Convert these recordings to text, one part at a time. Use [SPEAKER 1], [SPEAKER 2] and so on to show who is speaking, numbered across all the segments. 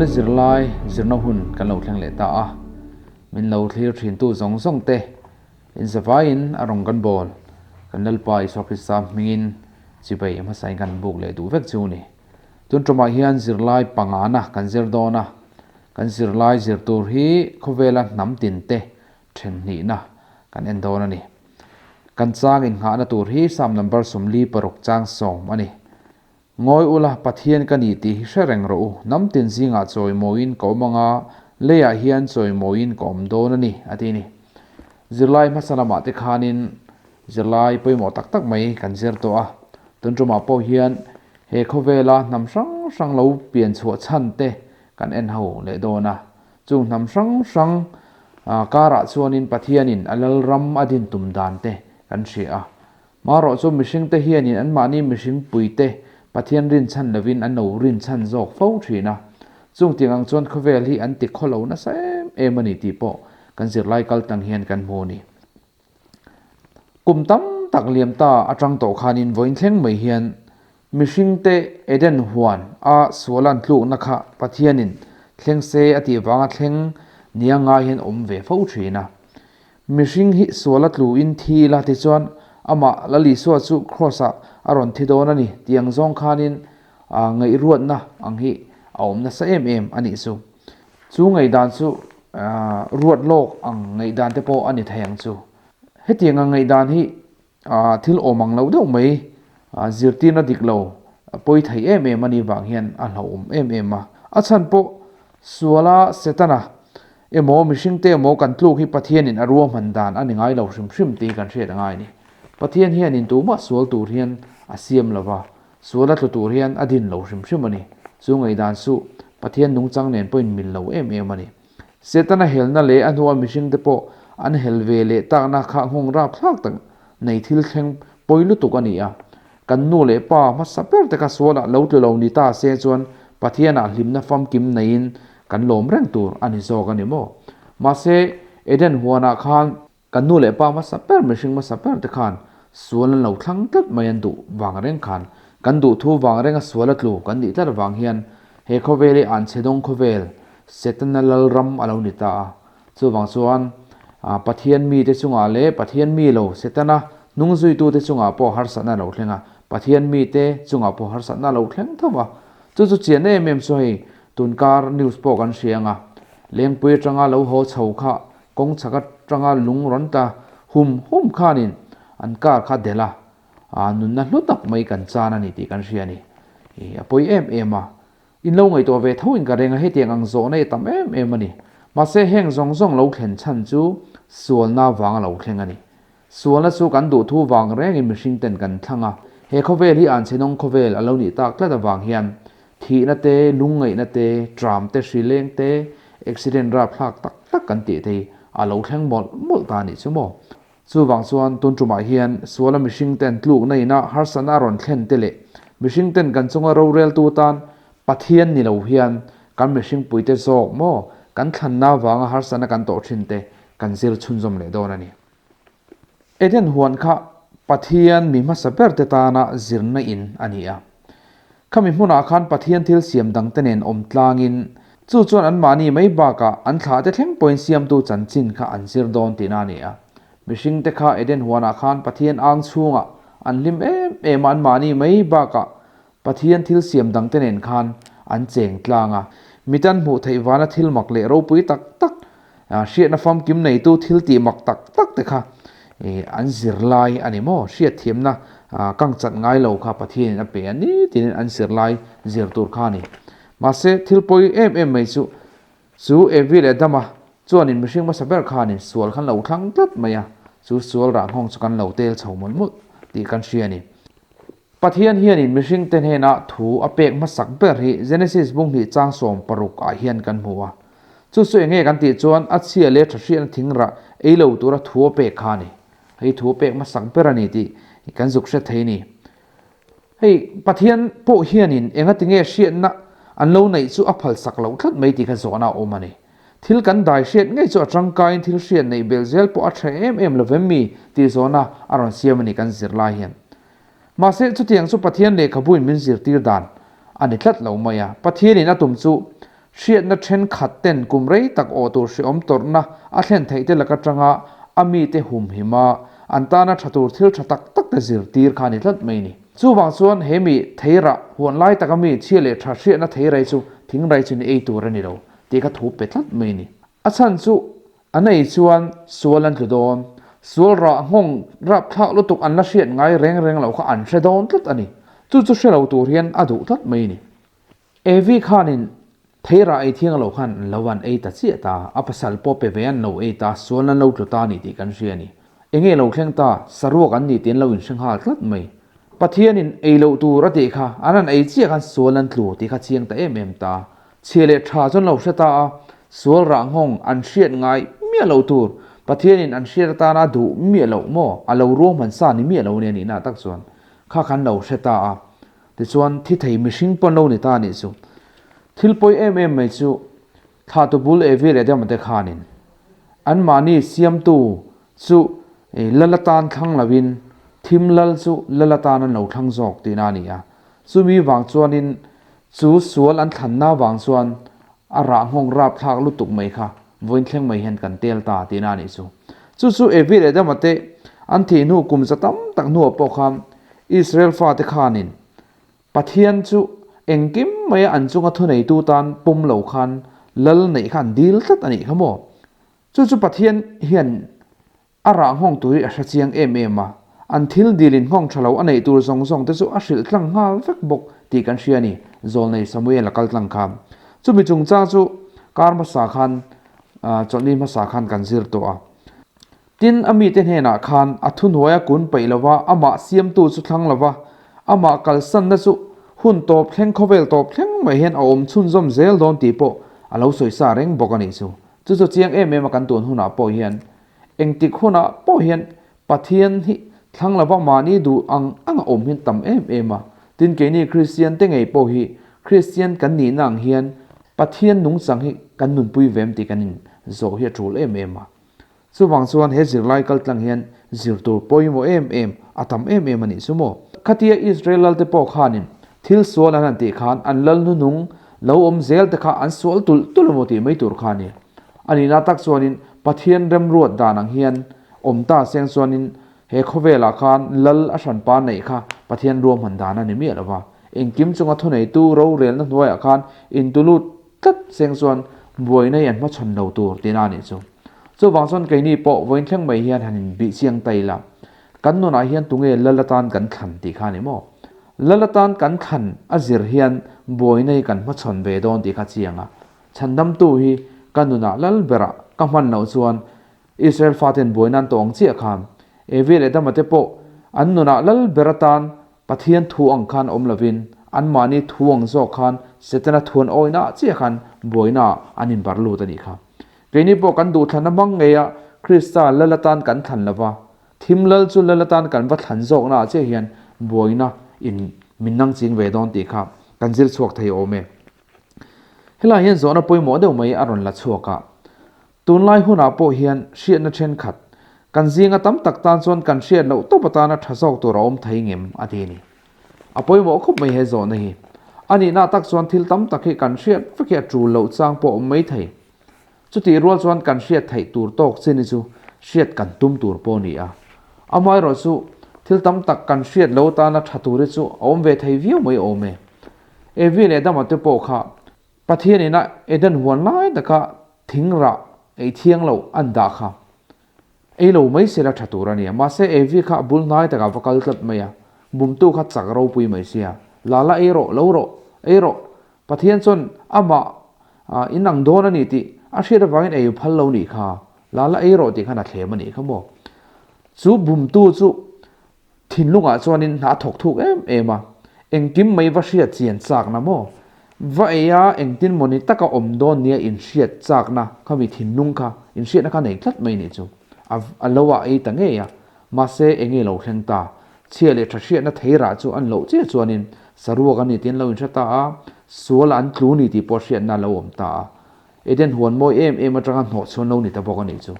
[SPEAKER 1] Chawlhni zirlai zirna hun kan lo thleng leh ta a, min lo thlir thintu zawng zawng te inzavaiin a rawn kan bawl. Kan Lalpa Isua Krista hmingin chibai hmasain kan buk leh duh vek chu ni. Tun tumah hian zirlai pangana kan zir dawn a, kan zirlai zir tur hi khawvela hnam tin te then hnihna kan en dawn a ni. Kan chang innghahna tur hi Psalm number 46 chang 10 a ni. Ngawi ula, Pathian ka ni tih hi hre reng rawh u, hnam tin zingah chawimawiin ka awm anga, leiah hian chawimawiin ka awm dawn a ni, a ti a ni. Zirlai hmasa lamah te khanin zirlai pawimawh tak tak mai kan zir tawh a, tun tumah pawh hian he khawvela hnam hrang hrang lo pian chhuah chhan te kan en ho leh dawn a. Chung hnam hrang hrang karah chuanin Pathianin a lalram a din tum dan te kan hria a. Marawh chu mihringte hianin anmahni mihring puite Pathian rinchhan lovin an lo rinchhan zawk fo thin a. Chung tiang ang chuan khawvel hi an ti khawlo nasa em em a ni tih pawh kan zirlai kal tang hian kan hmu a ni. Kum tam tak liam ta atang tawh khanin vawiin thleng mai hian mihringte Eden huan a sualan tlukna kha Pathianin thleng se a tih vanga thleng nia ngai hian awm ve fo thin a. Mihring hi suala tluin thi ila tichuan amah Lal Isua chu Kraws-ah a rawn thi dawn a ni tih ang zawng khanin ngaihruatna ang hi a awm nasa em em a nih chu. Chu ngaihdan chu ruat lawk ang ngaihdan te pawh a ni thei ang chu. Hetiang ang ngaihdan hi thil awm ang lo deuh mai, zirtirna dik lo pawi thei em em a nih vang hian a hlauhawm em em a. A chhan pawh suala Setana emaw mihringte emaw kan tluk hi Pathianin a ruahman dan a ni ngai lo hrim hrim tih hi kan hriat a ngai a ni. Pathian hianin tumah sual tur hian a siam lo va, suala tlu tur hian a din lo hrim hrim a ni. Chu ngaihdan chu Pathian nungchang nen pawhin mil lo em em a ni. Setana helna leh a hnua mihringte pawh an hel ve leh takna kha nghawng rapthlak tak nei thil thleng pawi lutuk a ni a. Kan nu leh pa hmasa ber te kha sualah lo tlu lo ni ta se chuan Pathianah hlimna famkim neiin kan lawm reng tur a ni zawk a ni maw? Mahse, Eden huanah khan Kan nu leh pa hmasa ber, mihring hmasa ber te khan sual an lo thlang tlat mai an duh vang reng khan, kan duh thu vang renga sual a tlu kan nih tlat vang hian he khawvel hi an chhe dawng khawvel, Setana lalram a lo ni ta a. Chuvang chuan Pathian mite chungah leh Pathian mi lo Setana hnungzuitute chungah pawh harsatna a lo thleng a, Pathian mite chungah pawh harsatna a lo thleng tho va. Chu chu chian em em chu hei tunkar news pawh kan hria ang a, Lengpui atanga lo haw chho kha Kawng chhak atanga lung rawn tla hum hum khanin an car kha delh a, aa nunna hlu tak mai kan chan a ni tih kan hria a ni. Ih a pawi em em a, in lo ngaihtuah ve tho in ka reng a, hetiang ang zawhna hi a tam em em a ni. Mahse heng zawng zawng lo thlen chhan chu sualna vanga lo thleng a ni. Sualna chu kan duh thu vang rengin mihring ten kan thlang a, he khawvel hi an chhenawng khawvel a lo nih tak tlat avang hian thihna te, lungngaihna te, tram te, hrileng te, accident rapthlak tak tak kan tih te hi a lo thleng mawlh mawlh ta a nih chu maw. Chuvang chuan tun tumah hian suala mihring ten tlukna ina harsatna a rawn thlen te leh mihring ten kan chunga roreltu tan Pathian ni lo hian kan mihring puite zawk maw kan thlanna avanga harsatna kan tawh thin te kan zir chhunzawm leh dawn a ni. Eden huan kha Pathian mi hmasa berte tana zirna in a ni a. Khami hmunah khan Pathian thil siam dangte nen awm tlangin, chu chuan anmahni mai bakah an thlahte thleng pawhin siamtu chanchin kha an zir dawn tihna a ni a. Mihringte kha Eden huanah khan Pathian ang chhungah an hlim em em a, anmahni mai bakah Pathian thil siam dangte nen khan an cheng tlang a. Mitan hmuh theih vana thil mak leh ropui tak tak, hriatna famkim neitu thil tih mak tak tak te kha an zir lai a ni maw? Hriatthiamna kang chat ngai lo kha Pathianin a pe a ni tiin an zir lai zir tur kha a ni. Mahse, thil pawi em em mai chu, chu Evi leh Adama chuanin mihring hmasa ber khanin sual khan lo thlang tlat mai a, chu sual rah nghawng chu kan lo tel chho mawlh mawlh tih kan hria a ni. Pathian hianin mihringte hnenah thu a pek hmasak ber hi Genesis bung hnih chang 16 ah hian kan hmu a. Chu chu enge kan tih chuan a chhia leh tha hriatna thingrah ei lo tura thu a pek kha a ni. Hei thu a pek hmasak ber a ni tih kan zuk hre thei a ni. Hei Pathian pawh hianin engatinge hriatna an lo neih chu a phalsak loh tlat mai tih kha zawhna a awm a ni. Thil kan dai hriat ngei chu a tangkaiin thil hriat neih belh zel pawh a tha em em lovem mi tih zawhna a rawn siam a ni kan zirlai hian. Mahse, chutiang chu Pathian lehkhabuin min zirtir dan a ni tlat lo mai a. Pathianin a tum chu Hriatna thenkhat ten kum rei tak awh tur hreawm tawrhna a thlen theih te lak atanga a mite humhim a, an tana tha tur thil tha tak tak te zirtir kha a ni tlat mai ni. Chuvang chuan he mi theirah huan lai taka mi chhia leh tha hriatna theirai chu thingrai chu ni ei tur a ni lo tih kha thu pe tlat mai ni. A chhan chu an ei chuan sual an tlu dawn, sual rah nghawng rapthlak lutuk an la hriat ngai reng reng loh kha an hre dawn tlat a ni. Chu chu hre lo tur hian a duh tlat mai ni. Evi khanin theirah ei thiang lo khan an lo an ei ta chiah ta, a pasal pawh pe ve an lo ei ta, sual an lo tlu ta a ni tih kan hria a ni. Enge lo thleng ta, saruak an ni tih an lo inhre nghal tlat mai. Pathianin ei loh tur a tih kha an han ei chiah khan sual an tlu tih kha chiang ta em em ta. Chhia leh tha chuan lo hre ta a, sual rah nghawng an hriat ngai miah loh tur, Pathianin an hriat atana a duh miah loh maw, a lo ruahman sa ni miah lo a nia nihna tak chuan kha khan lo hre ta a. Tichuan, thi thei mihring pawn lo ni ta a nih chu. Thil pawi em em mai chu thlahtu bul Evi leh Adama te khanin anmahni siamtu chu lal atan thlang loin thim lal chu lal atan an lo thlang zawk tihna a ni a. Chumi vang chuanin chu sual an thlanna vang chuan a rah nghawng rapthlak lutuk mai kha vawiin thleng mai hian kan tel ta tihna a nih chu. Chu chu Evi leh Adama te an thih hnu kum za tam tak hnuah pawh khan Israel fate khanin Pathian chu engkim maia an chunga thuneitu tan pawm lo khan lal neih kha an dil tlat a nih kha maw? Chu chu Pathian hian A rah nghawng tur hi a hre chiang em em a, an thil dilin nghawng tha lo a neih tur zawng zawng te chu a hrilh tlang nghal vek bawk tih kan hria a ni, Zawlnei Samuel a kal tlang kha. Chumi chungchang chu kar hmasa khan, chawlhni hmasa khan kan zir tawh a. Tin, a mite hnenah khan a thuhnuai a kun peih lova, amah siamtu chu thlang lova, amah kalsanna chu hun tawp thleng khawvel tawp thleng mai hian a awm chhunzawm zel dawn tih pawh a lo sawi sa reng bawk a nih chu. Chu chu chiang em em a kan tun hunah pawh hian Engtik hunah pawh hian Pathian hi thlang lova mahni duh ang ang a awm hian tam em em a. Tin keini Kristian te ngei pawh hi Kristian kan nihna ang hian Pathian nungchang hi kan nunpui vem tih kan in zawh hi a tul em em a. Chuvang chuan he zirlai kaltlang hian zir tur pawimawh em em a tam em em a nih chu maw. Khatia Israel lal te pawh khanin thil sual an han tih khan an lal hnunung lo awm zel te kha an sual tulh tulh emaw tih mai tur kha a ni. A nihna tak chuanin Pathian remruat dan ang hian awm ta seng chuanin he khawvelah khan lal a hranpa neih kha Pathian ruahman dan a ni miah lo va. Engkim chunga thuneitu rorelna hnuaiah khan intulut tlat seng chuan buaina hi an hmachhawn lo tur tihna a nih chu. Chuvang chuan keini pawh vawiin thleng mai hian han inbih chiang ta ila, kan nunah hian tunge lal atan kan thlan tih kha a ni maw? Lal atan kan thlan a zir hian buaina hi kan hmachhawn ve dawn tih kha chiang a. Chhandamtu hi ka nunah lal berah ka hman loh chuan Israel faten buai nan tawh ang chiah khan Evi leh Adama te pawh an nunah lal ber atan Pathian thu ang khan awm lovin anmahni thu ang zawk khan Setana thuan awihna ah chiah khan buaina ah an inbar lut a nih kha. Keini pawh kan duhthlanna hmang ngeia Krista lal atan kan thlan lova, thim lal chu lal atan kan va thlan zawkna ah chiah hian buaina in min nang ching ve dawn tih kha kan zir chhuak thei awm e. Helaiah hian zawhna pawimawh deuh mai a rawn la chhuak a, tunlai hunah pawh hian hriatna thenkhat, kan zinga tam tak tan chuan kan hriat loh tawp atana tha zawk tur a awm thei ngem a ti a ni. A pawimawh khawp mai he zawhna hi. A nihna tak chuan thil tam tak hi kan hriat vek hi a tul loh chang pawh a awm mai thei. Chutih rual chuan kan hriat theih tur tawk chin hi chu hriat kan tum tur pawh a ni a. Amaherawhchu thil tam tak kan hriat lo atana tha tur hi chu a awm ve thei viau mai awm e. Evi leh Adama te pawh kha Pathian ina Eden huan lai taka thing rah ei thiang lo an dah kha ei lo mai sela tha tur a nia. Mahse Evi kha a bul hnai takah va kal tlat mai a, bumtu kha chak ropui mai sia, La la ei rawh, lo rawh, ei rawh, Pathian chuan amah in ang dawn a ni tih a hriat avangin ei phal lo nih kha, la la ei rawh tih khan a thlem a nih kha maw. Chu bumtu chu Thinlungah chuanin hna a thawk thuk em em a, engkim mai va hriat chian chakna maw? Va ei a engtin mawni taka awm dawn nia inhriat chakna kha mi thinlung kha inhriatna kha nei tlat mai nih chu. A a lo ah ei ta ngei a, mahse enge lo thleng ta? Chhia leh tha hriatna theirah chu an loh chiah chuanin saruak a ni tiin lo inhre ta a, sual an tlu ni tih pawh hriatna a lo awm ta a. Eden huan mawi em em atanga hnawh chhuan lo ni ta bawk a nih chu.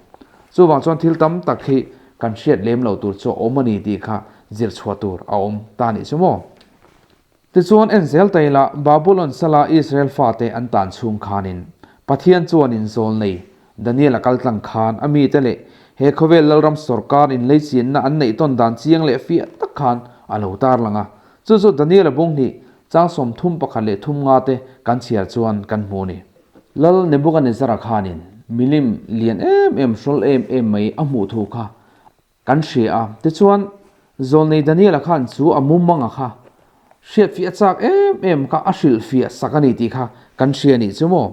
[SPEAKER 1] Chuvang chuan thil tam tak hi kan hriat lem lo tur chu a awm a ni tih kha zir chhuah tur a awm ta a nih chu maw? Tichuan en zel ta ila, Babulon sala Israel fate an tan chhung khanin Pathian chuan inzawl nei Daniel a kal tlang khan a mite leh he khawvel lalram sawrkar inleichianna an neih tawn dan chiang leh fiah tak khan a lo tarlang a. Chu chu Daniel a bung hnih chang 31 leh thum nga te kan chhiar chuan kan hmu a ni. Lal Nebuchadnezzar-a khanin milim lian em em hrawl em em mai a hmuh thu kha Kan hria a, tichuan Zawlnei Daniela khan chu a mumanga kha hriatfiah chak em em kha a hrilhfiah sak a ni tih kha kan hria nih chu maw.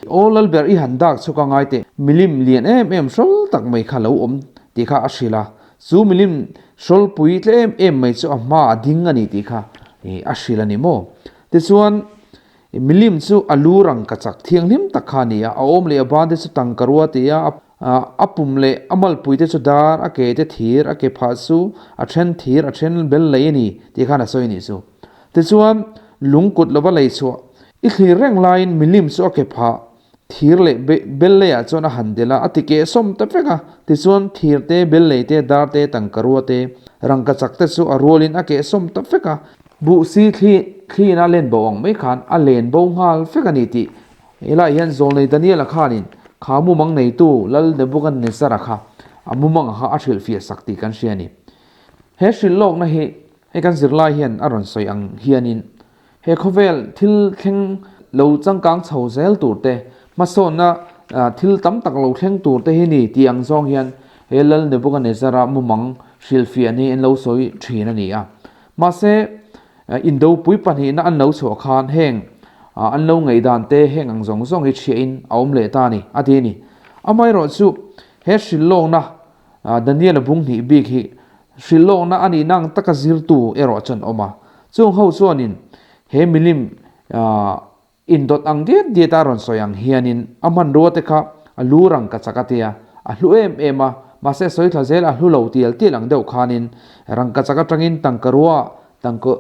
[SPEAKER 1] Aw Lalber i han dak chu ka ngai teh, milim lian em em hrawl tak mai kha lo awm tih kha a hrilh a, chu milim hrawlpui tlem em mai chu a hma a ding a ni tih kha a hrilh a ni maw. Tichuan Milim chu a lu rangkachak thianghlim tak kha a ni a, a awm leh a ban te chu tangkarua ti a, a pum leh a malpui te chu dar, a ke te thir, a ke phah chu a then thir, a then bel lei a ni tih khan a sawi a nih chu. Tichuan, lung kut lova lei chhuah i thlir reng laiin milim chu a ke phah thir leh bel leiah chuan a han delh a, a ti keh sawm ta vek a. Tichuan, thir te, bel lei te, dar te, tangkarua te, rangkachak te chu a rualin a keh sawm ta vek a. Buh si thli thliin a len bo ang mai khan a len bo nghal vek a ni tih helaiah hian Zawlnei Daniela khanin kha mumang neitu Lal Nebuchadnezzar-a kha a mumang kha a hrilhfiah sak tih kan hria a ni. He hrilh lawkna hi hei kan zirlai hian a rawn sawi ang hianin he khawvel thil thleng lo changkang chho zel tur te, hmasawnna thil tam tak lo thleng tur te hi ni tih ang zawng hian he Lal Nebuchadnezzar-a mumang hrilhfiah ni an lo sawi thin a ni a. Mahse, indopui pahnihna an lo chhuah khan heng an lo ngaihdan te heng ang zawng zawng hi chhiahin a awm leh ta a ni, a ti a ni. Amaherawh chu he hrilhlawkna Daniel-a bung hnih bik hi hrilhlawkna a nihna ang taka zirtu erawh chuan awm a. Chung ho chuanin he milim Indawt ang diat diat a rawn sawi ang hianin a hmanrua te kha a lu rang ka chak a tia, a hlu em em a, mahse a sawi thla zel a hlu lo tial tial ang deuh khanin rangka chak atangin tangkarua tangka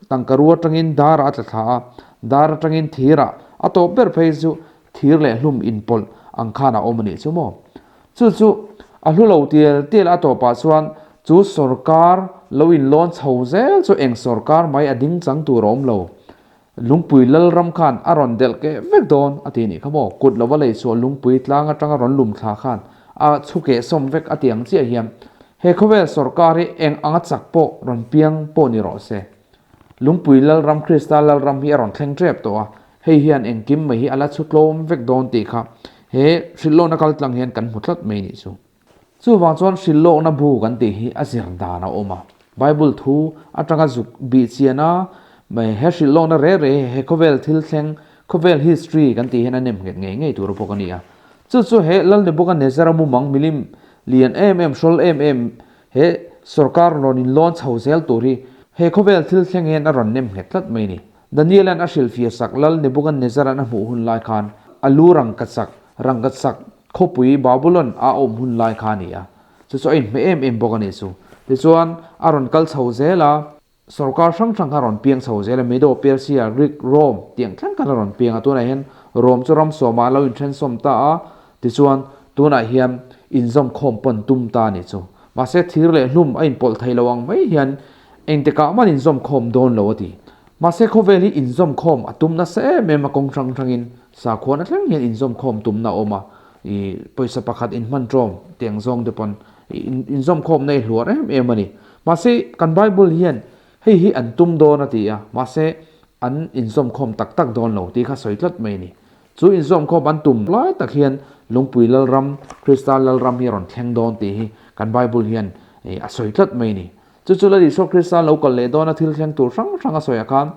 [SPEAKER 1] tangkarua atangin darah a tla thla a, dar atangin thirah a tawp ber phei chu thir leh hlum inpawlh ang khan a awm a nih chu maw. Chu chu a hlu lo tial tial a tawpah chuan chu sawrkar lo inlawn chho zel chu eng sawrkar mai a ding chang tur a awm lo. Lungpui Lalram khan a rawn delh keh vek dawn a ti nih kha maw? Kut lova lei chhuah lungpui tlang atanga rawn lum thla khan a chhu keh sawm vek a ti ang chiah hian he khawvel sawrkar hi eng anga chak pawh rawn piang pawh ni rawh se. Lungpui Lalram Krista Lalram hi a rawn thleng tep tawh a, hei hian engkim mai hi a la chhu tlawm vek dawn tih kha he hrilhlawhna kaltlang hian kan hmu tlat mai nih chu. Chuvang chuan hrilhlawkna bu kan tih hi a zir dan a awm a. Bible thu atanga zuk bih chian a, he hrilhlawkna re re he khawvel thil thleng, khawvel history kan tih hian a nem nghet ngei ngei tur bawk a ni a. Chu chu he Lalnebuchadnezzar-a mumang milim lian em em, hrawl em em he sawrkar rawn inlawn chho zel tur hi he khawvel thil thleng hian a rawn nem nghet tlat mai a ni. Daniel-a'n a hrilhfiah sak Lalnebuchadnezzar-a'n a hmuh hun lai khan a lu rangkachak, rangkachak khawpui Babulon a awm hun lai kha a ni a. Chu chu a inhmeh em em bawk a nih chu. Tichuan, a rawn kal chho zel a, sawrkar hrang hrang kha a rawn piang chho zel a, Medo, Persia, Greek, Rome tih ang thleng khan a rawn piang a. Tunah hian Rome chu ram sawmah a lo inthensawm ta a, tichuan tunah hian inzawmkhawm pawn tum ta a nih chu. Mahse, thir leh hlum a inpawlh thei lo ang mai hian engtikah man inzawmkhawm dawn lo a ti. Mahse, khawvel hi inzawmkhawm a tum nasa em em a, kawng hrang hrangin sakhuana thleng hian inzawmkhawm tumna a awm a. I pawisa pakhat in hman ṭawm tih ang zawng te pawn inzawmkhawm na i hluar em em a ni. Mahse kan Bible hian hei hi an tum dawn a ti a, mahse an inzawmkhawm tak tak dawn lo tih kha sawi tlat mai a ni. Chu inzawmkhawm an tum lai tak hian Lungpui Lalram, Krista Lalram hi a rawn thleng dawn tih hi kan Bible hian a sawi tlat mai a ni. Chu chu Lal Isua Krista lo kal leh dawna thil thleng tur hrang hrang a sawiah khan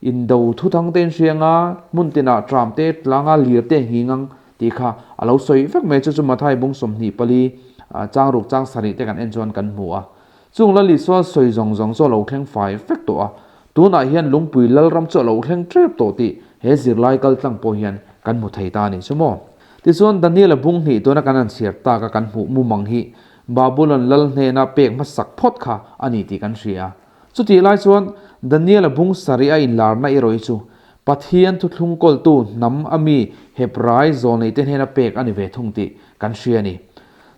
[SPEAKER 1] indo thuthang te inhriang a, hmun tinah tram te, tlanga lir te nghing ang tih kha a lo sawi vek mai. Chu chu Mathai bung 24 chang ruk chang sarih te kan en chuan kan hmu a. Chung Lal Isua sawi zawng zawng chu a lo thleng fai vek tawh a. Tunah hian Lungpui Lalram chu a lo thleng tep tawh tih he zirlai kaltlang pawh hian kan hmu thei ta a nih chu maw. Tichuan Daniel-a bung hnih tuna kan han chhiar tak a kan hmuh mumang hi Babulon lal hnena pek hmasak phawt kha a ni tih kan hria. Chutih lai chuan Daniel-a bung sarih a inlarna erawh hi chu Pathian thuthlung kawltu hnam a mi Hebrai zawlneite hnena pek a ni ve thung tih kan hria a ni.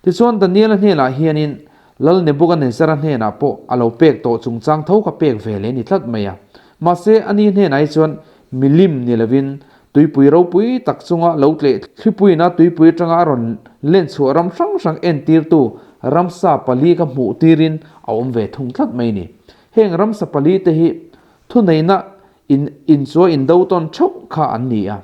[SPEAKER 1] Tichuan Daniel-a hnenah hianin Lal Nebuchadnezzar-a hnenah pawh a lo pek tawh chungchang tho kha pek ve leh a ni tlat mai a. Mahse, ani hnenah hi chuan milim ni lovin tuipui ropui tak chunga lo tleh thlipuiin a tuipui atanga a rawn len chhuah ram hrang hrang entirtu ramsa pali kha hmuh tirin a awm ve thung tlat mai ni. Heng ramsa pali te hi thuneihna in inchuai indo tawn theuh kha an ni a.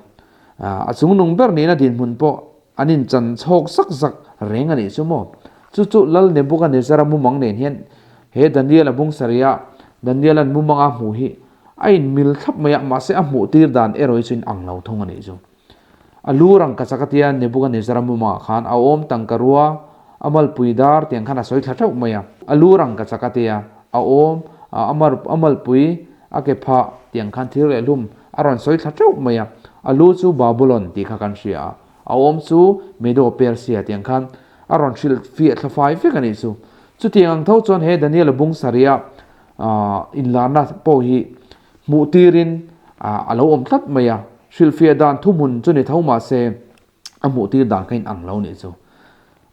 [SPEAKER 1] A chungnung ber nihna dinhmun pawh an inchan chhawk zak zak reng a nih chu maw? Chu chu Lal Nebuchadnezzar-a mumang nen hian he Daniel-a bung sarih-a Daniel-a'n mumang a hmuh hi a inmil thlap mai a, mahse a hmuh tir dan erawh hi chu in ang lo thung a nih chu. A lu rang ka chak a tia Nebuchadnezzar-a mumangah khan a awm tangka rua, a malpui dar tiang khan a sawi thla theuh mai a. A lu rang ka chak a tia a awm a malpui a ke phah tiang khan thil leh hlum a rawn sawi thla teuh mai a. A lu chu Babulon tih kha kan hria a. A awm chu Medo Persia tiang khan a rawn hrilh fiah thla fai vek a nih chu. Chutiang ang tho chuan he Daniel-a bung sarih-a inlarna pawh hi hmuh tirin a lo awm tlat mai a. Hrilhfiah dan thuhmun chu ni tho mah se a hmuh tir dan kha in ang lo nih chu.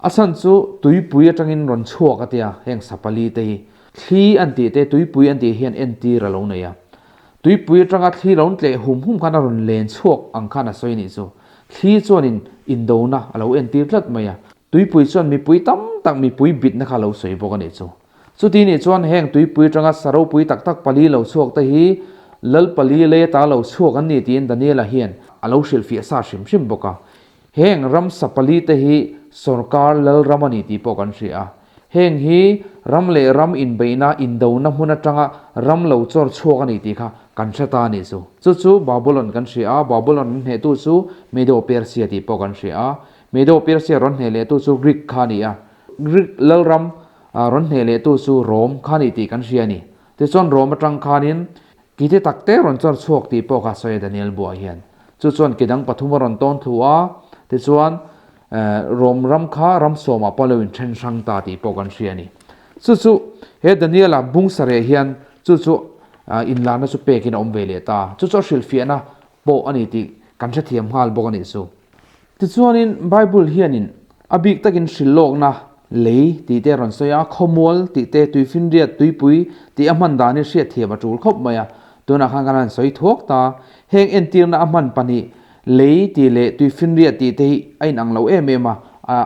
[SPEAKER 1] A chhan chu tuipui atangin rawn chhuak a tia heng sapali te hi thli an tih te tuipui an tih hian entir a lo nei a. Tuipui atanga thli lo tleh hum hum khan a rawn len chhuak ang khan a sawi nih chu. Thli chuanin indona a lo entir tlat mai a. Tuipui chuan mipui tam tak mipui bitna kha a lo sawi bawk a nih chu. Chuti nih chuan heng tuipui atanga sa ropui tak tak pali lo chhuak te hi Lal pali lei ata lo chhuak an ni tiin Daniela hian a lo hrilhfiah sa hrim hrim bawk a. Heng ramsa pali te hi sorkar lal ram a ni tih pawh kan hria a. Heng hi ram leh ram inbeihna, indona hmun atanga ram lo chawr chhuak a ni tih kha kan hre ta a nih chu. Chu chu Babulon kan hria a, Babulon an hnehtu chu Medo-Persia tih pawh kan hria a. Medo-Persia rawn hneh lehtu chu Greek kha a ni a. Greek lalram rawn hneh lehtu chu Rome kha a ni tih kan hria a ni. Tichuan Rome atang khanin Kite tak te rawn chawr chhuak tih pawh kha sawi a Daniel buah hian. Chu chuan ki dang pathum a rawn tawn thlu a, tichuan Rom ram kha ram sawmah pawh lo inthen hrang ta tih pawh kan hria a ni. Chu chu he Daniela bung sareh hian chu chu inlarna chu pekin a awm ve leh ta. Chu chu a hrilhfiahna pawh a ni tih kan hrethiam nghal bawk a nih chu. Tichuanin Bible hianin a bik takin hrilhlawkna lei tih te a rawn sawi a, khawmual tih te, tuifinriat, tuipui tih a hman dan hi hriatthiam a tul khawp mai a. Tunah khan kan han sawi thuak ta. Heng entirna a hman pahnih lei tih leh tuifinriat tih te hi a inang lo em em a,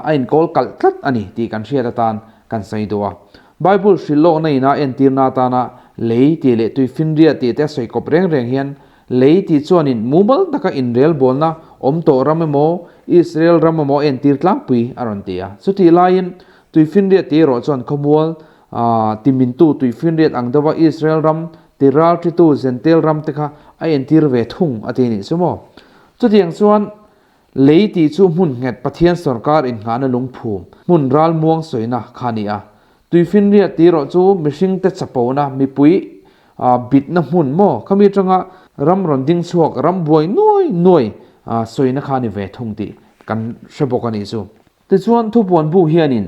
[SPEAKER 1] a inkawl kalh tlat a ni tih kan hriat atan kan sawi duh a. Bible hrilhlawkna ina entirna atana lei tih leh tuifinriat tih te a sawi kawp reng reng hian Lei tih chuanin mumal taka inrelbawlna awm tawh ram emaw, Israel ram emaw entir tlangpui a rawn ti a. Chutih laiin tuifinriat tih erawh chuan khawmual timintu tuifinriat ang deuha Israel ram tiralṭitu Jentail ram te kha a entir ve thung a ti nih chu maw. Chutiang chuan lei tih chu hmun nghet Pathian sawrkar innghahna lungphum, hmun ralmuang sawina kha a ni a. Tuifinriat tih erawh chu mihringte chapona, mipui bitna hmun maw? Khami atanga ram rawn ding chhuak, ram buai nuai nuai sawina kha a ni ve thung tih kan hre bawk a nih chu. Tichuan thupuan bu hianin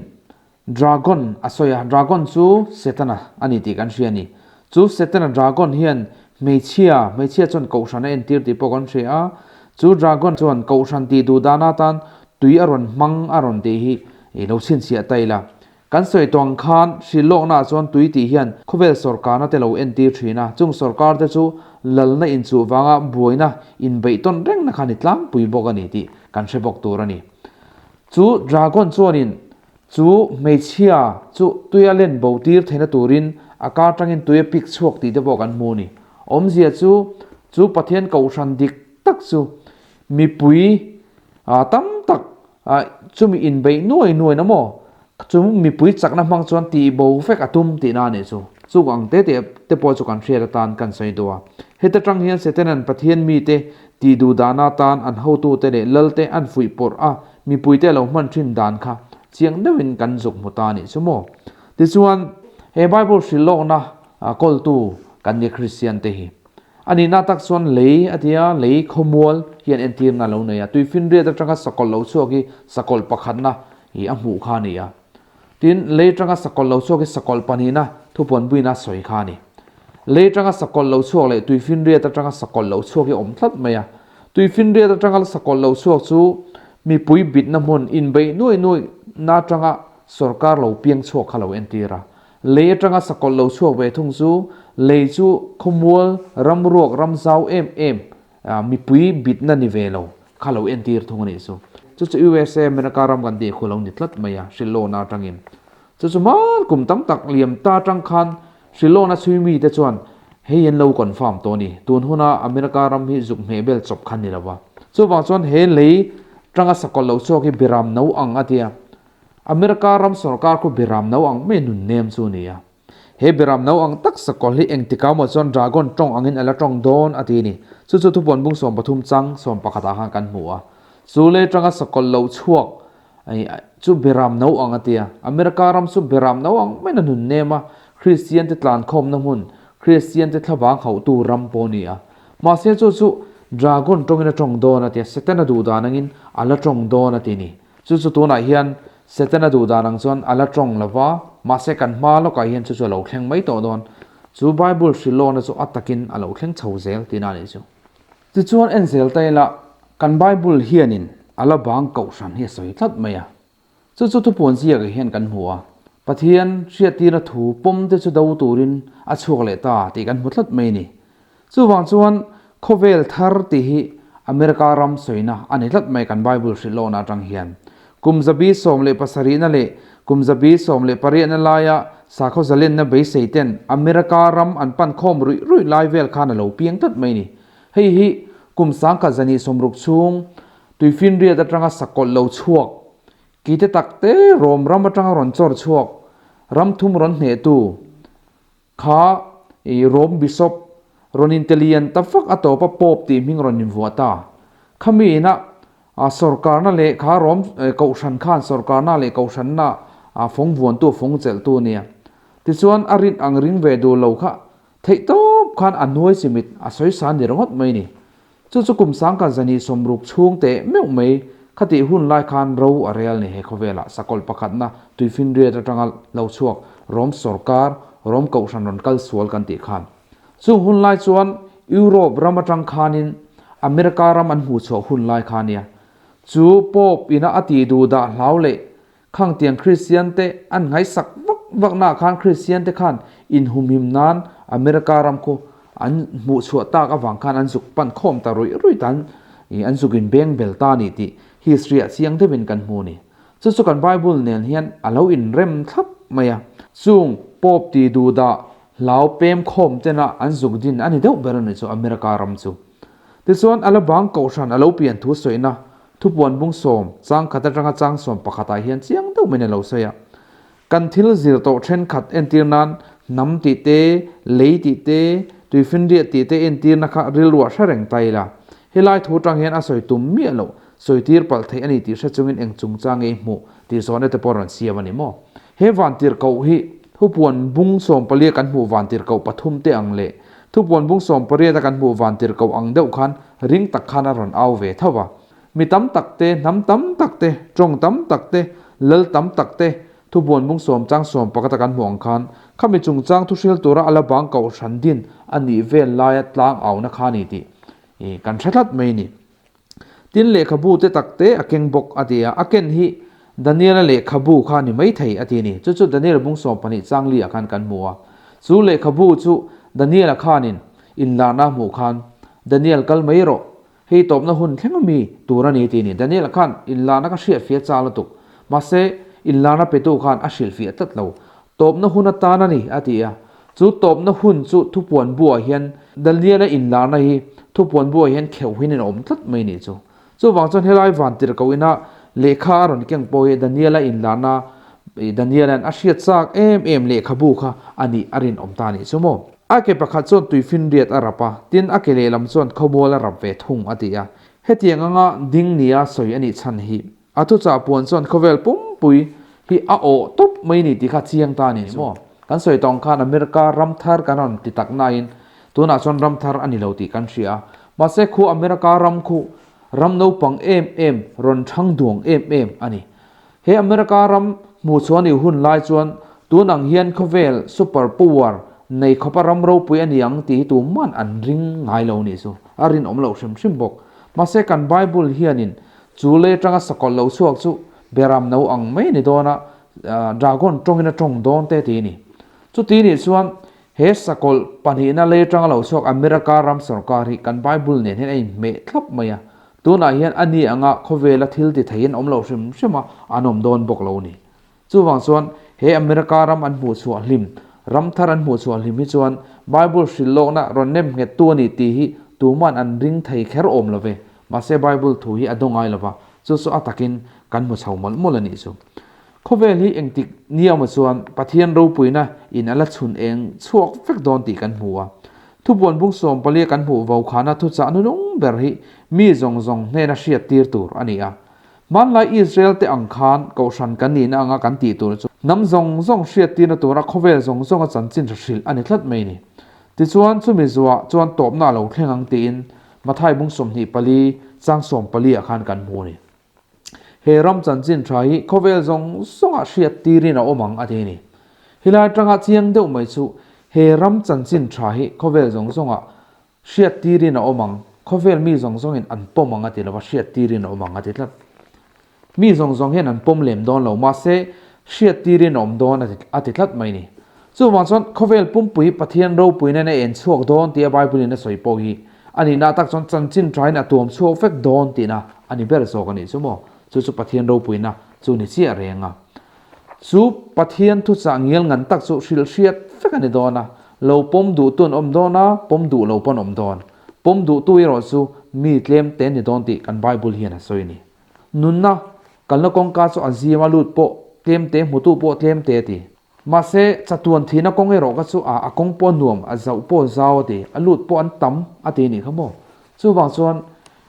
[SPEAKER 1] Dragon a sawi a, Dragon chu Setana a ni tih kan hria a ni. Chu Setana Dragon hian hmeichhia, hmeichhia chuan kohhran a entir tih pawh kan hria a, chu Dragon chuan kohhran tih duh dan atan tui a rawn hmang a rawn tih hi i lo chhinchhiah ta ila. Kan sawi tawh ang khan hrilhlawknaah chuan tui tih hian khawvel sawrkarna te lo entir thin a, chung sawrkar te chu lalna inchuh vanga buaina inbeihtawn rengna kha ni tlangpui bawk a ni tih kan hre bawk tur a ni. Chu dragon chuanin chu hmeichhia chu tuia len bo tir theihna turin a kar tangin tui a pik chhuak tih te pawh kan hmu a ni. Awmzia chu chu Pathian kohhran dik tak chu mipui tam tak Chumi inbeih nuai nuai na maw? Chu mipui chakna hmang chuan tih bo vek a tum tihna a nih chu. Chuk ang te te te pawh chu kan hriat atan kan sawi duh a. Heta tang hian Setanan Pathian mite tih duh dahna atan an hotute leh lalte an fuih pawrh a, mipuite a lo hman thin dan kha chiang deuhin kan zuk hmu ta a nih chu maw? Tichuan, he Bible hrilhlawkna kawltu kan ni Kristian te hi. A nihna tak chuan lei a ti a, lei khawmual hian entirna a lo nei a, tuifinriat atanga sakawlh lo chhuak hi sakawlh pakhatna hi a hmuh kha a ni a. Tin, lei atanga sakawlh lo chhuak hi sakawlh pahnihna thupuan buina a sawi kha a ni. Lei atanga sakawlh lo chhuak leh tuifinriat atanga sakawlh lo chhuak hi a awm tlat mai a. Tuifinriat atanga sakawlh lo chhuak chu mipui bitna hmun inbeih nuai nuai na atanga sorkar lo piang chhuak kha lo entir a. Lei atanga sakawlh lo chhuak ve thung chu Lei chu khawmual ram ruak ram zau em em mipui bitna ni ve lo kha lo entir thung a nih chu. Chu chu USA America ram kan tih khu lo ni tlat mai a, Hrilhlawna atangin. Chu chu hman kum tam tak liam ta atang khan Hrilhlawna chhui mite chuan hei an lo confirm tawh a ni. Tun huna America ram hi zuk hmeh bel chawp kha ni lo va. Chuvang chuan he lei tanga sakawlh lo chhuak hi biram no ang a tia. America ram sorkar khu biram no ang mai nun nem chu a ni a. He biram no ang tak sakawlh hi engtikah maw chuan dragon tawng angin a la tawng dawn a ti a ni. Chu chu thupuan bung 13 chang 11 ah khan kan hmu a. Chu lei tanga sakawlh lo chhuak chu biram no ang a ti a. America ram chu biram no ang maiin a nun nem a, Kristian te tlankhawmna hmun, Kristian te thlavang hauhtu ram pawh a ni a. Mahse chu chu dragon tawngin a tawng dawn a ti a, Setana duhdan angin a la tawng dawn a ti a ni. Chu chu tunah hian Setana duh dan ang chuan a la tawng lo va, mahse kan hma lawkah hian chu chu a lo thleng mai tawh dawn. Chu Bible hrilhlawna chu a takin a lo thleng chho zel tihna a nih chu. Tichuan en zel ta ila, kan Bible hianin a la bang kohhran hi a sawi tlat mai a. Chu chu thupuan ziakah hian kan hmu a, Pathian hriattirna thu pawm te chu do turin a chhuak leh ta tih kan hmu tlat mai a ni. Chuvang chuan khawvel thar tih hi America ram sawina a ni tlat mai kan Bible hrilhlawhna atang hian. Kum 17 na leh kum 18 na laia sakhaw zalenna beisei ten America ram an pan khawm ruih ruih lai vel khan a lo piang tlat mai ni. Hei hi kum 1060 chhung tuifinriat atanga sakawlh lo chhuak kite takte Rom ram atanga rawn chawr chhuak ram thum rawn hnehtu Kha i Rome Bishop rawn intelian ta vak a tawp a Pope tih hming rawn invuah ta. Khami ina sawrkarna leh kha Rome kohhran khan sawrkarna leh kohhranna fawng vuantu fawng chelhtu a nia. Tichuan a rin ang ring ve duh lo kha theih tawp khan a hnuai chimit a sawi sa ni ringawt mai ni. Chu chu kum 1060 chhung teh meuh mai khatih hun lai khan ro a rel ni he khawvelah sakawlh pakhatna tuifinriat atanga lo chhuak Rom sawrkar, Rom kohhran rawn kal sual kan tih khan. Chung hun lai chuan Europe ram atang khanin America ram an hmuhchhuah hun lai kha nia. Chu Pope ina a tih duh dah hlau leh Khangtiang Kristian te an ngaihsak vak vak na khan Kristian te khan inhumhim nan America ram khu an hmuhchhuah tak avang khan an zuk pan khawm ta ruih ruih tan i an zuk in beng bel ta ni tih history ah chiang deuhin kan hmu ni. Chu chu kan Bible nen hian a lo inrem thlap mai a. Chung Pope ti duhdah hlau pem khawm tena an zuk din a ni deuh ber a ni chu America ram chu. Tichuan a la bang kohhran a lo pian thu sawina Thupuan bung sawm, chang khat atanga chang sawm pakhatah hian chiang deuh mai in a lo sawi a. Kan thil zir tawh thenkhat entir nan hnam tih te, lei tih te, tuifinriat tih te entirna kha rilruah hre reng ta ila. Helai thu atang hian a sawi tum miah loh, sawi tir palh theih a ni tih hre chungin eng chungchang nge i hmuh tih zawhna te pawh rawn siam a ni maw? He vantirhkoh hi thupuan bung 14 kan hmuh vantirhkoh pathum te ang leh thupuan bung 18 a kan hmuh vantirhkoh ang deuh khan ring tak khan a rawn au ve tho va. Mi tam tak te, hnam tam tak te, tawng tam tak te, lal tam tak te, thupuan bung sawm chang sawm pakhat a kan hmuh ang khan khami chungchang thuhril tura a la bang kohhran din a nih vel laia tlang auna kha a ni tih kan hre tlat mai a ni. Tin lehkhabu te tak te a keng bawk a ti a, a ken hi Daniela lehkhabu kha a ni maithei a ti a ni. Chu chu Daniel bung 12 chang li ah khan kan hmu a. Chu lehkhabu chu Daniela khanin inlarna a hmuh khan, Daniel kal mai rawh, hei tawpna hun thleng a mi tur a ni ti a ni. Daniela khan inlarna ka hriatfiah chang lutuk, mahse inlarna petu khan a hrilhfiah tlat lo. Tawpna hun atan a ni, a ti a. Chu tawpna hun chu thupuan buah hian Daniela inlarna hi thupuan buah hian kheuhin in a awm tlat mai nih chu. Chuvang chuan helai van tirhkoh ina lehkha a rawn keng pawh hi Daniela inlarna Daniela'n a hriat chak em em lehkhabu kha a nih a rinawm ta nih chu maw. A ke pakhat chuan tuifinriat a rap a, tin a ke lehlam chuan khawmual a rap ve thung a ti a. Hetiang anga ding nia sawi a nih chhan hi A thuchah puan chuan khawvel pumpui hi a awh tawp mai ni tih kha chiang ta a ni maw? Kan sawi tawng khan America ram thar kan rawn ti tak nain tunah chuan ram thar a ni lo tih kan hria a. Mahse khu America ram khu ram naupang em em, rawn thang duang em em a ni. He America ram hmuh chhuah ni hun lai chuan tun ang hian khawvel super power nei khawpa ram ropui a ni ang tih hi tuman an ring ngai lo nih chu a rinawm loh hrim hrim bawk. Mahse kan Bible hianin Chu lei atanga sakawlh lo chhuak chu beram no ang mai ni dawn a, dragon tawngin a tawng dawn te ti a ni. Chuti nih chuan He sakawlh pahnihna lei atanga lo chhuak America ram sorkar hi kan Bible nen hian a inhmeh thlap mai a. Tunah hian a ni anga khawvela thil ti thei an awm lo hrim hrim a, an awm dawn bawk lo a ni. Chuvang chuan he America ram an hmuhchhuah hlim, ram thar an hmuhchhuah hlim hi chuan Bible hrilh lawkna rawn nem nghettu a ni tih hi tuman an ring thei kher awm lo ve. Mahse Bible thu hi a daw ngai lo va, chu chu a takin kan hmu chho mawlh mawlh a nih chu. Khawvel hi engtik niawma chuan Pathian ropuina in a la chhun eng chhuak vek dawn tih kan hmu a. Thupuan bung sawmpalia kan hmuh vokhana thuchah nunung ber hi mi zawng zawng hnena hriat tir tur a ni a. Hmanlai Israel te ang khan kohhran kan nihna anga kan tih tur chu hnam zawng zawng hriat tirna tura khawvel zawng zawnga chanchin hra hrilh a ni tlat mai ni. Tichuan chumi zuah chuan tawpna a lo thleng ang tiin Mathai bung 24 chang 14 ah khan kan hmu a ni. He ram chanchin tha hi khawvel zawng zawngah hriat tirin a awm ang a ti a ni. Helai atanga chiang deuh mai chu he ram chanchin tha hi khawvel zawng zawngah hriat tirin a awm ang, khawvel mi zawng zawngin an pawm ang a ti lova hriat tirin a awm ang a ti tlat. Mi zawng zawng hian an pawm lem dawn lo mahse hriat tirin a awm dawn a ti tlat mai ni. Chuvang chuan khawvel pumpui Pathian ropui nen a en chhuak dawn tia Bible in a sawi pawh hi a nihna tak chuan chanchin thain a tuam chhuak vek dawn tihna a ni ber zawk a nih chu maw. Chu chu Pathian ropuina chu ni chiah reng a. Chu Pathian thuchah ngial ngan tak chu hrilh hriat vek a ni dawn a, lo pawm duhtu an awm dawn a, pawm duh lo pawn awm dawn. Pawm duhtu erawh chu mi tlem te ni dawn tih kan Bible hian a sawi a ni. Nunna kalna kawngka chu a zim a lut pawh tlem te hmutu pawh tlem te a ti. Mahse, chatuan thihna kawng erawh kha chu a a kawng pawh a nuam, a zauh pawh a zau a ti, a lut pawh an tam a ti a nih kha maw? Chuvang chuan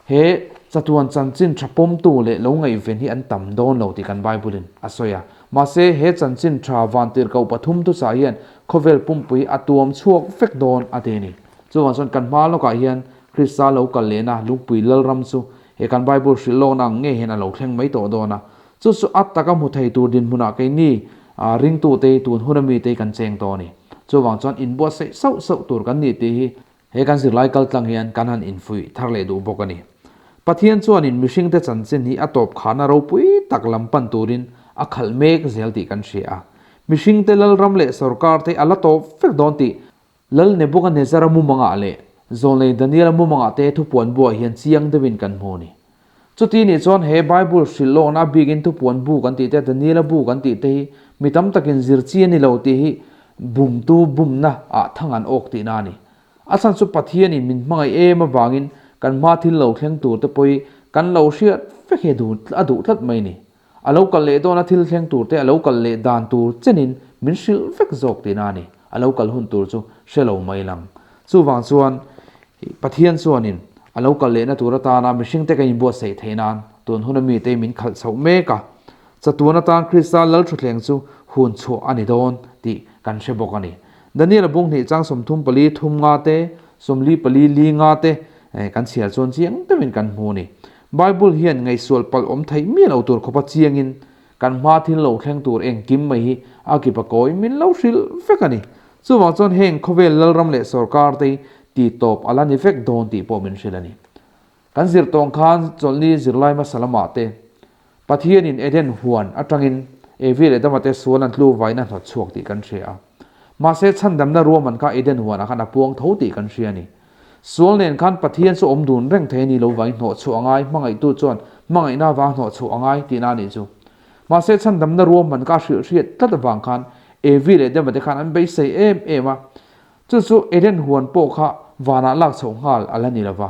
[SPEAKER 1] he chatuan chanchin tha pawmtu leh lo ngaihven hi an tam dawn lo tih kan Bible-in a sawi a. Mahse, he chanchin tha vantirhkoh pathum thuchah hian khawvel pumpui a tuam chhuak vek dawn a ti a ni. Chuvang chuan kan hma lawkah hian Krista lo kal lehna lungpui Lalram chu he kan Bible hrilh lawkna ang ngei hian a lo thleng mai tawh dawn a. Chu chu a taka hmu thei tur dinhmunah keini ringtute tun hun ami te kan cheng tawh a ni. Chuvang chuan inbuatsaih sauh sauh tur kan ni tih hi he kan zirlai kaltlang hian kan han infuih thar leh duh bawk a ni. Pathian chuanin mihringte chanchin hi a tawp khahna ropui tak lam pan turin a khalh mek zel tih kan hria a. Mihringte lalram leh sorkar te a la tawp vek dawn tih Lal Nebuchadnezzar-a mumangah leh Zawlnei Daniel-a mumangah te thupuan buah hian chiang deuhin kan hmu a ni. Chuti nih chuan he Bible hrilh lawkna a bikin thupuan bu kan tih te, Daniel-a bu kan tih te hi mi tam takin zir chi a ni lo tih hi bumtu bumna ah thang an awk tihna a ni. A chhan chu Pathianin min hmangaih em avangin kan hma thil lo thleng tur te pawh hi kan lo hriat vek hi a duh tlat mai a ni. A lo kal leh dawna thil thleng tur te a lo kal leh dan tur chenin min hrilh vek zawk tihna a ni. A lo kal hun tur chu hre lo mai lang. Chuvang chuan Pathian chuanin a lo kal lehna tur atana mihringte kan inbuatsaih theih nan tun huna mite min khalh chhoh mek a. Chatuan atan Krista Lalthuthleng chu hun chhuah a ni dawn tih kan hre bawk a ni. Daniel-a bung hnih chang 34 thum nga te, 44 li nga te kan chhiar chuan chiang deuhin kan hmu a ni. Bible hian ngaihsual palh awm theih miah lo tur khawpa chiangin kan hma thil lo thleng tur engkim mai hi a kipa kawi min lo hrilh vek a ni. Chuvang chuan heng khawvel lalram leh sorkar te hi ti tawp a la ni vek dawn tih pawh min hrilh a ni. Kan zir tawng khan chawlhni zirlai hmasa lamah te Pathianin Eden huan atangin Evi leh Adama te sual an tlu vaina hnawt chhuak tih kan hria a. Mahse chhandamna ruahman kha Eden huanah khan a puang tho tih kan hria a ni. Sual nen khan Pathian chu awm dun reng thei a ni lo vai hnawh chhuah a ngai, hmangaihtu chuan hmangaihna vang hnawh chhuah a ngai tihna a nih chu. Mahse chhandamna ruahman kha a hrilh hriat tlat avang khan Evi leh Adama te khan an beisei em em a. Chu chu Eden huan pawh kha vanah lak chhoh nghal a la ni lo va.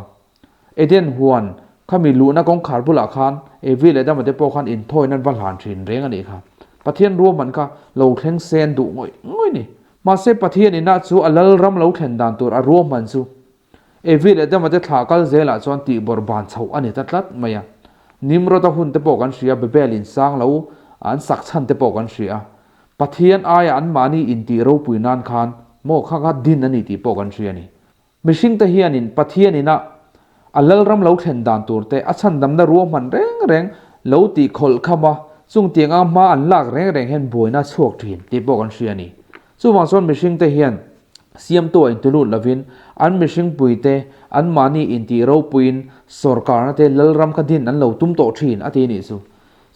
[SPEAKER 1] Eden huan khami luhna kawngkhar bulah khan Evi leh Adama te pawh khan inthawina an va hlan thin reng a nih kha. Pathian ruahman kha lo thleng se an duh ngawih ngawih ni. Mahse Pathian inah chu a lalram lo thlen dan tur a ruahman chu Evi leh Adama te thlah kal zelah chuan tihbawrh ban chhoh a ni ta tlat mai a. Nimrod-a hun te pawh kan hria, Babel in sang lo an sak chhan te pawh kan hria. Pathian aia anmahni intih ropui nan khan maw kha kha din a ni tih pawh kan hria a ni. Mihringte hianin Pathian ina a lalram lo thlen dan tur te, a chhandamna ruahman reng reng lo tih khawlh kham a, chung tiang anga hma an lak reng reng hian buaina a chhuak thin tih pawh kan hria a ni. Chuvang chuan mihringte hian siamtu a intulut lovin an mihringpuite anmahni intih ropuiin sawrkarna te lalram kha din an lo tum tawh thin a ti nih chu.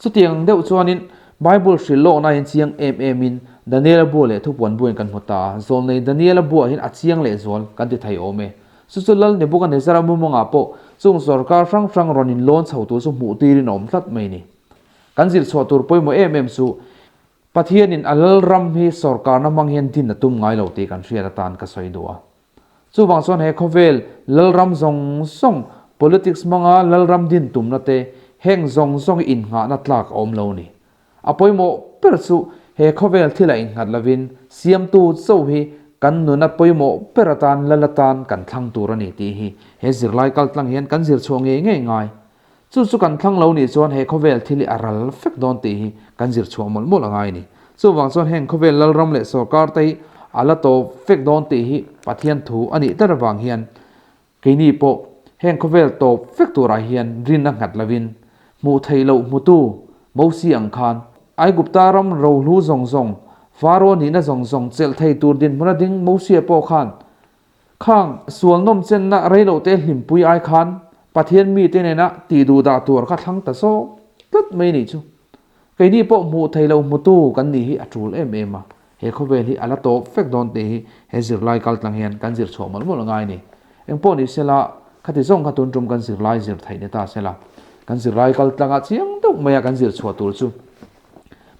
[SPEAKER 1] Chutiang ang deuh chuanin Bible hrilh lawkna hian chiang em em in Daniela bua leh thupuan buain kan hmu ta a, zawlnei Daniela buah hian a chiang lehzual kan ti thei awm e. Chu chu Lal Nebuchadnezzar-a mumangah pawh chung sorkar hrang hrang rawn inlawn chho tur chu hmuh tirin a awm tlat mai ni. Kan zirchhuah tur pawimawh em em chu Pathianin a Lalram hi sorkarna hmang hian din a tum ngai lo tih kan hriat atan ka sawi duh a. Chuvang chuan he khawvel Lalram zawng zawng, politics hmanga Lalram din tumna te, heng zawng zawng hi innghahna tlak a awm lo ni. A pawimawh ber chu he khawvel thila innghat lovin siamtu cho hi kan nuna pawimawh ber atan Lal atan kan thlang tur a ni tih hi he zirlai kaltlang hian kan zirchhuah ngei ngei ngai. Chu chu kan thlang lo nih chuan he khawvel thil hi a ral fek dawn tih hi kan zir chhuah mawlh mawlh a ngai a ni. Chuvang chuan heng khawvel lalram leh sorkar te hi a la tawp fek dawn tih hi Pathian thu a nih ber avang hian keini pawh heng khawvel tawp fek turah hian rinna nghat lovin hmuh theih loh hmutu Mosi ang khan Aigupta ram rohlu zawng zawng, Faro nihna zawng zawng chelh thei tur dinhmun a ding Mosia pawh khan Khang sual nawm chenna reilote hlimpui ai khan Pathian mite nena tih duh dah tur kha thlang ta zawk tlat mai nih chu. Keini pawh hmuh thei lo hmutu kan nih hi a tul em em a, he khawvel hi a la tawp vek dawn tih hi he zirlai kaltlang hian kan zir chhuah mawlh mawlh a ngai ni. Engpawh ni sela, khati zawng kha tun tum kan zirlai zir theih ni ta sela, kan zirlai kaltlanga chiang deuh maia kan zir chhuah tur chu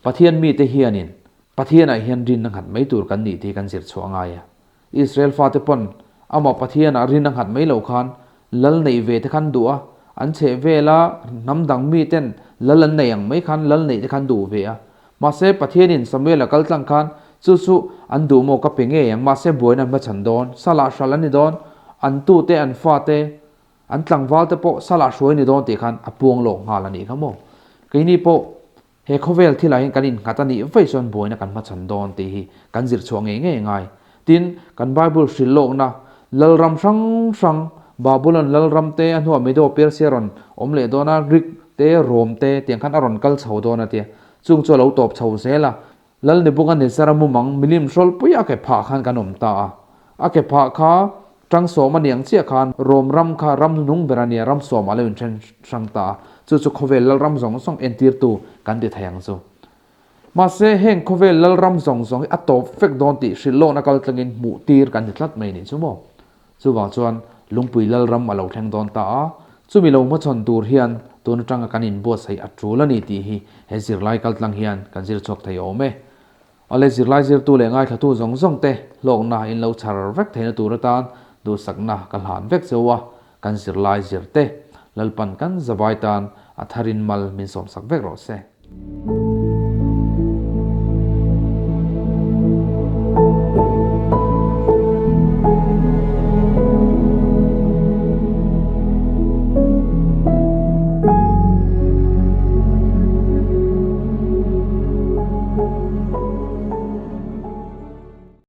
[SPEAKER 1] Pathian mite hianin Pathianah hian rinna nghat mai tur kan nih tih hi kan zir chhuah a ngai a. Israel fate pawn amah Pathianah rin a nghat mai loh khan lal neih ve te khan duh a, an chheh vela hnam dang miten lal an nei ang mai khan lal neih te khan duh ve a. Mahse Pathianin Samuel a kal tlang khan chu chu an duh maw ka pe ngei ang, mahse buaina an hmachhan dawn, salah hral an ni dawn, an tute an fate, an tlangval te pawh salah hruai ni dawn tih khan a puang lawk nghal a nih kha maw. Keini pawh He khawvel thilah hian kan innghat a nih vaih chuan buaina kan hmachhan dawn tih hi kan zir chhuah ngei ngei ngai. Tin, kan Bible hrilh lawkna, Lalram hrang hrang, Babylon Lalram te, a hnuah Medo Persia rawn awm leh dawn a, Greek te, Rome te tiang khan a rawn kal chho dawn a tia. Chung chu a lo tawp chho zel a. Lal Nebuchadnezzar-a mumang milim hrawlpui a ke phah khan kan awm ta a. A ke phah kha Ṭangsawm a niang chiah khan Rom ram kha ram hnung ber a nia, ram sawm a lo inṭhen hrang ta a, chu chu khawvel lalram zawng zawng entirtu kan ti thei ang chu. Mahse, heng khawvel lalram zawng zawng hi a tawp vek dawn tih hrilh lawkna kal tlangin hmuh tir kan ni tlat mai nih chu maw? Chuvang chuan Lungpui lalram a lo thleng dawn ta a, chumi lo hmachhawn tur hian tun aṭanga kan inbuatsaih a ṭul a ni tih hi he zirlai kal tlang hian kan zir chhuak thei awm e. Awle zirlai zirtu leh ngaithlatu zawng zawng te hlawkna in lo chhar vek theihna tur atan duhsakna ka hlan vek cheu a, kan zirlai zir te Lalpan kan zavai tan a tharin mal min sawmsak vek rawh se.